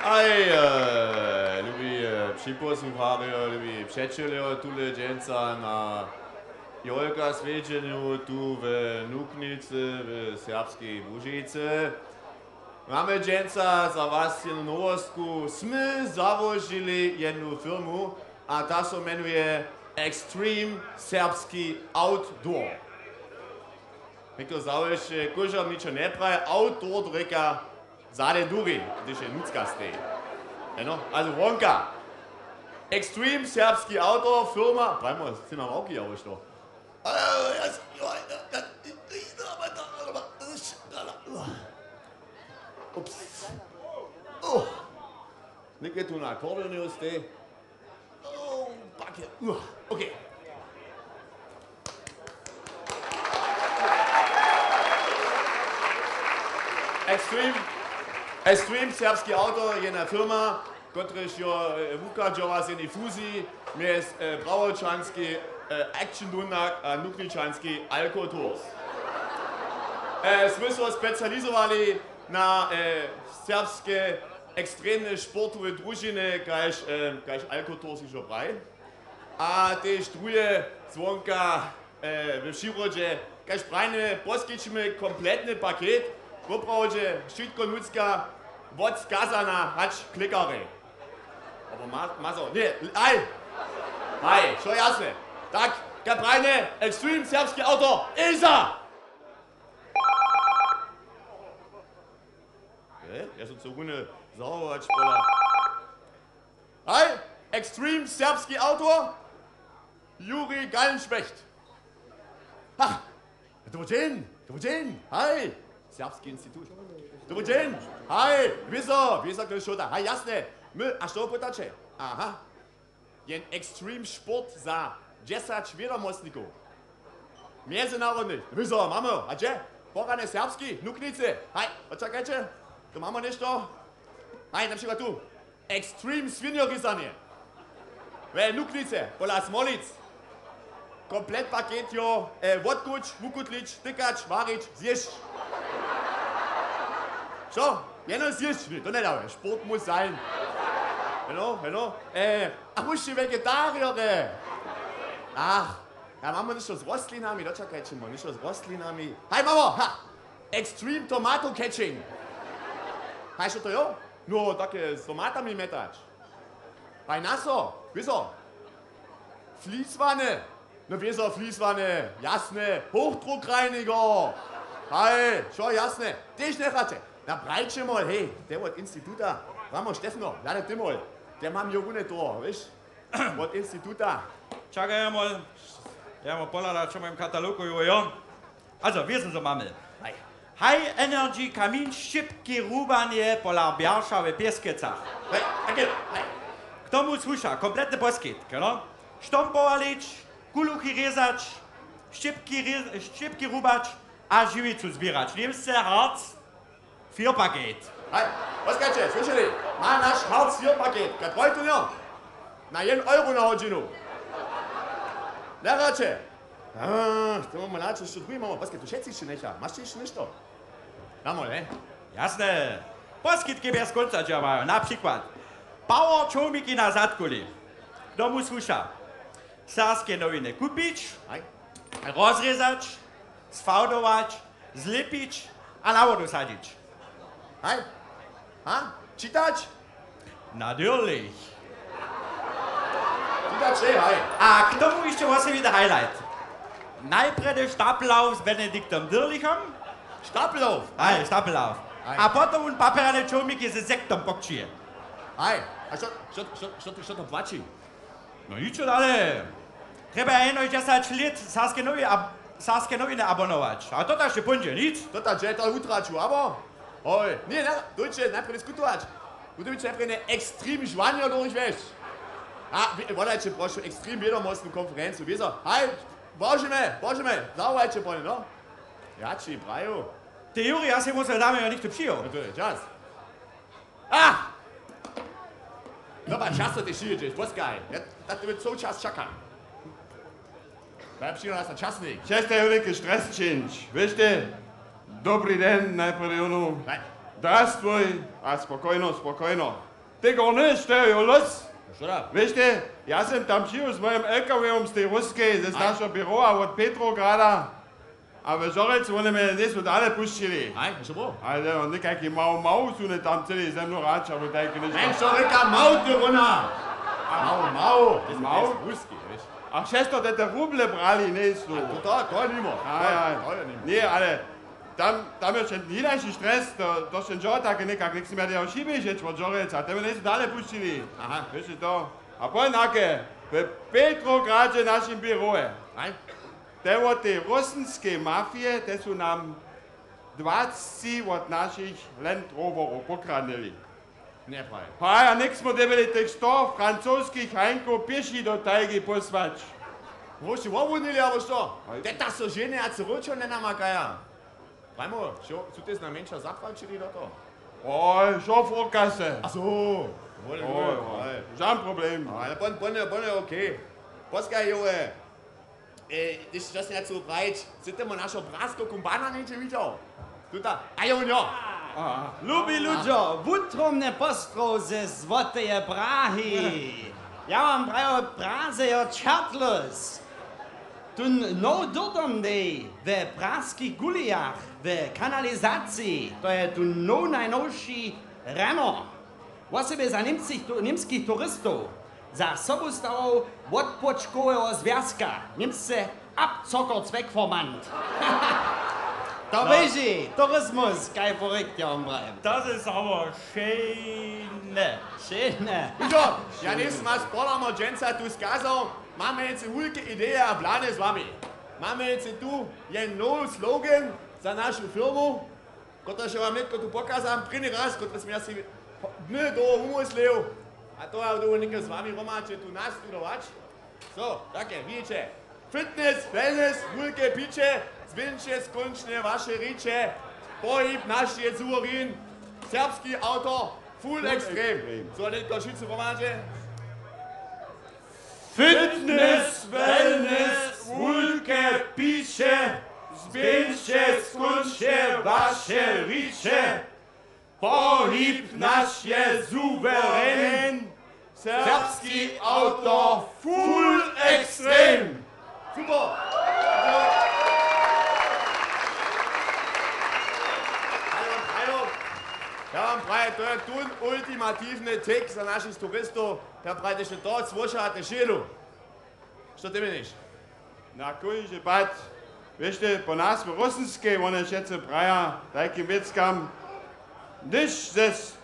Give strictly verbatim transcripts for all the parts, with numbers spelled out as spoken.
Haj, e, lubi, e, připósłucharjo, lubi přećeljo, tule dźensa na jolka swjedźenju tu w Nuknicy w Serbskej Łužicy. Mamy dźensa za was jednu nowostku. Smy załožili jednu firmu a ta so mjenuje Extreme Serbski Outdoor. Někdo załožuje, kóždy ničo njepraje, outdoor to rěka zady dury, hdyž je nutřka stej. Eno, also wonka. Extreme Serbski Outdoor firma, prajmo, sej mam awki, abo što? Ups. Oh. Někde tu na kordonju stej. Oh, fuck it. Uh, okay. Extreme, Extreme Serbski Outdoor je jedna firma, kotryž jo, e, wuchadźała z jednej fuziji mjez, e, Brawočanski, e, Action Dunnak a Nukničanski Alkotours. E, smy so specializowali na, e, serbske ekstremne sportowe družiny, kaž, e, kaž Alkotours hižo praji. A tež druhe zwonka, e, w přirodźe, kaž prajne, poskićimy kompletny paket, woprawdźe wšitko nutřka, wot skazana hač klěkarjej. Abo ma-, mazo, ně, aj! Aj, wšo jasne. Tak, kaž prajne, Extreme Serbski Outdoor, Esa! E, ja so co runje zawołać pola. Haj, Extreme Serbski Outdoor, Juri Gallenschwecht. Ach, dobry dźeń, dobry dźeń, haj, Serbski institut. Dobry dźeń, haj, wězo, wězo, kto je šołta, haj, jasne, my, a što pytaće? Aha. Jen ekstrem sport za dźesać wědomostnikow. Mjezynarodny. Wězo, mamy. A hdźe? Porane serbski, Nuknicy. Haj, počakajće. Tu mamy něšto. Haj, na přikład tu. Ekstrem swinjorězanje. We Nuknicy, pola Smolic. Komplet paket jo, e, wotkuć, wukutlić, tykać, warić, zjěsć. Što? Jeno zjěsć? Ně, to njedawa. Sport muss sein. Heno, heno. E, a wósći vegetarjerje. Ach, ja, mamy něšto z rostlinami, dočakajće, mamy něšto z rostlinami. Haj, mamy, ha! Extreme tomato catching. Haj, što to jo? No, take z tomatami mjetać. Haj, na so, wězo. Fließwanne. No wězo, Fließwanne, jasne, Hochdruckreiniger. Haj, wšo jasne, tež njechaće. Na, prajće mol, hej, te wot instituta, pramo Štefno, hlada ty mol, te mam jo wune to, wiš, wot instituta. Čakaj, ja mol, ja mol pohladać, čo w mojim katalogu jo, jo. Also, wězo, zo mamy. Haj. High energy kamin, šćěpki rubanje pola Bjerša w Pěskecach. Haj, tak je, haj. K tomu słuša kompletny poskitk, no? Štompowalić, kuluchi rězać, šćěpki rě-, šćěpki rubać a žiwicu zběrać. Němsce Hartz vier Paket. Haj, poskajće, słyšeli? Ma naš Hartz vier Paket, kaž trojtunjo. Na jedyn euro na hodźinu. Hladaće. A, to mamy hladaće, što druhi mamy. Poskaj, tu wšetcy hišće njecha. Maš hišće něšto? Damo, ne? Jasne. Poskitki bjez kónca dźěłajo. Na přikład power čołmiki na zadkuli. K tomu słuša serbske nowiny kupić, haj, rozrězać, sfałdować, zlěpić a na wodu sadźić. Haj? Ha? Čitać? Natürlich. Čitać, hej, haj. A k tomu hišće wosebity highlight. Najprjedy Stapelauf z Benediktom Dirlichom. Stapelauf? Haj, Stapelauf. Haj. A potom wón papjerjane čołmiki ze sektom pokćije. Haj, a što, što, što, što, što to płaći? No ničo dale. Trjeba jenož dźesać lět serbske nowi-, ab-, serbske nowiny abonować. A to taž je póńdźe, nic. To ta dźe to wutraću, abo? Hoj, ně, na, dóńće najprjedy diskutować. Budźeće najprjedy ekstrem žwanje, dóriš wješ. A, wi-, wolajće, prošu, ekstrem wědomostnu konferencu, wězo. Haj, božemy, božemy, zawołajće po nim, no. Ja ći praju. Ty, Juri, ja sej musel damy, jo, nichtó přijel. No to je čas. A! Doba, často ty přijědźeš, poskaj. Ja na tebe cołu čas čakam. Daj přijel nas na časnik. Přestań wuliki stres čińć. Wěš ty, dobri den, najprjedy jónu. Daj. Zdrastwuj a spokojno, spokojno. Ty gornyš, to je jo los. Što da? Wěš ty, ja sym tam přijel z mojim L K W-om z tej Ruskej, z našeho běrowa wot Petrograda. A w Žorjelcu wone mje njejsu dale pušćili. Aj, što było? Ale no, někajki Mau Mau su ne tam chceli ze mnu hrać, abo tajke něšto. Ej, što rěka Mau, ty runa? Mau Mau. Mau? Ruski, wěš. A šesto te, te ruble brali, njejsu. A to, to, to nimo. A, to, ja. To je nimo. Ně, ale tam, tam je ten hilaši stres, to, to sym žo tak někak, něk sym ja jeho šiběžeć wot Žorjelca, te mje njejsu dale pušćili. Aha. Wěš ty to? A pojednake, w Petrogradźe našim běrowe. Aj. Te wot tej rusinskej mafije, te su nam dwacci wot našich Land Rowerow pokradnyli. Njepraj. Haj, a něk smy dyrbjeli tych sto francoskich Hańkow pěši do tajki pósłać. Wóš wobłudnili, abo što? Haj. Te tak so ženje a co wróćo njenamakaja. Prajmo, su tež na mjeńša zapłaćili do toho? Haj, šofrowka se. A so, wole, wole, haj. Žan problem. Ale pon, pon, pon, okej. Poskaj, jo, e. Ej, hdyž, što sym ja chcał prajić, sy ty mu našeho Braskeho kumpana něhdźe widźał? Tuta, a jo, jo. Lubi ludźo, wutrobny postrow ze złoteje Prahi. Ja wam praju Prazejo čertlos. Tón now dyrdomdej we praskich gulijach, w kanalizaciji, to je tón now najnowši rano. Wosebje za němskich tu-, němskich turistow, za sobustawow wotpłočkoweho zwjazka, němsce Abzocker-Zweckverband. To běži, turizmus, kaj porěkt, ja wam prajim. To je samo šejne. Šejne. Ludźo, ja njejsym was pola młodźenca tu skazał, mamy něce wulke ideje a plany z wami. Mamy něce tu jen nowy slogan za našu firmu, kotryž ja wam nětko tu pokazam, prěni raz, kotryž sym ja sej dny dołho wumyslił, a to ja dołho něke z wami hromadźe tu nastudować. So, take, widźiće. Fitness, wellness, wulke piće, zběhńće skónčnje waše hriće, pohib naš je suwerin, serbski awto, full extreme. So, nětko wšitcy hromadźe. Fitness, wellness, wulke piće, zběhńće skónčnje waše hriće, pohib naš je suweren, serbski awto, full extreme. Super! Hajo, hajo. Ja wam prajim, to je tón ultimatiwny tekst za našich turistow. Ja prajim, to słyšate wšědu. Što ty měniš? Na kóždy pad, wěš ty, po nas w Rusinskej, wone wšetcy praja tajkim wěckam, hdyž ze s-,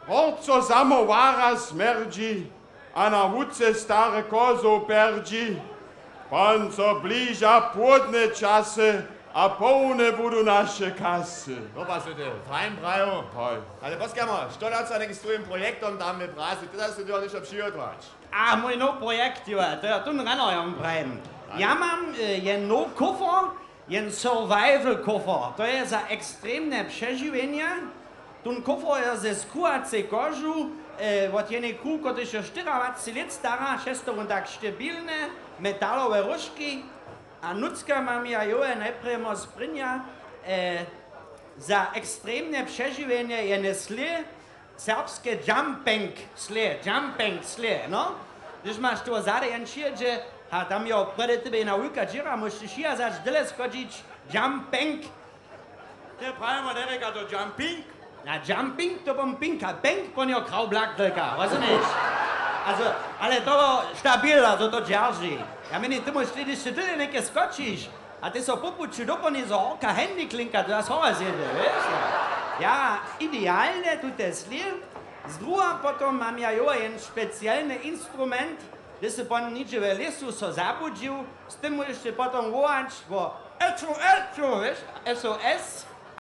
horco samowara smjerdźi a na łuce stare kozow pjerdźi, pan so bliža płódne časy a połne budu naše kasy. Dopa sy ty, fajn praju. Hoj. Ale poskajmo, što da so něk z twojim projektom tam w Prazi, ty da sy ty něšto přihotować? A mój nowy projekt, jo, to je tón rano, ja wam prajim. Ja mam, e, jen nowy kófer, jen survival kófer. To je za ekstremne přežiwjenje. Tón kófer je ze skruwacej kožu, e, wot jenej kru, kotryž je štyriadwaceći lět stara, šesto wón tak stabilne, metalowe róžki. A nutřka mam ja, jo, najprjemo sprěnja, e, za ekstremne přežiwjenje jene slě, serbske jumping slě, jumping slě, no. Hdyž maš tu zady jen přijědźe, a tam jo prjedy tebje jedna wulka dźěra, móžeš ty šijazać, dyle schodźić, jumping. Te prajemo, dereka to jumping? Na jumping, to bom pinka, pink, pon jo kraw blak delka, rozumiš? Also, ale to stabil, also to dźerži. Ja měnim, ty móžeš, hdyž ty dyle něke skočiš, a ty so po puću dopołdnje zo horka handyklinka, to ja so raz jědźe, wěš? Ja, idealne tute slěw. Zdruha potom mam ja jo jen specielny instrument, hdyž sy pon něhdźe w lěsu so zabłudźił, z tym móžeš ty potom wołać wo S O S, wěš? S O S.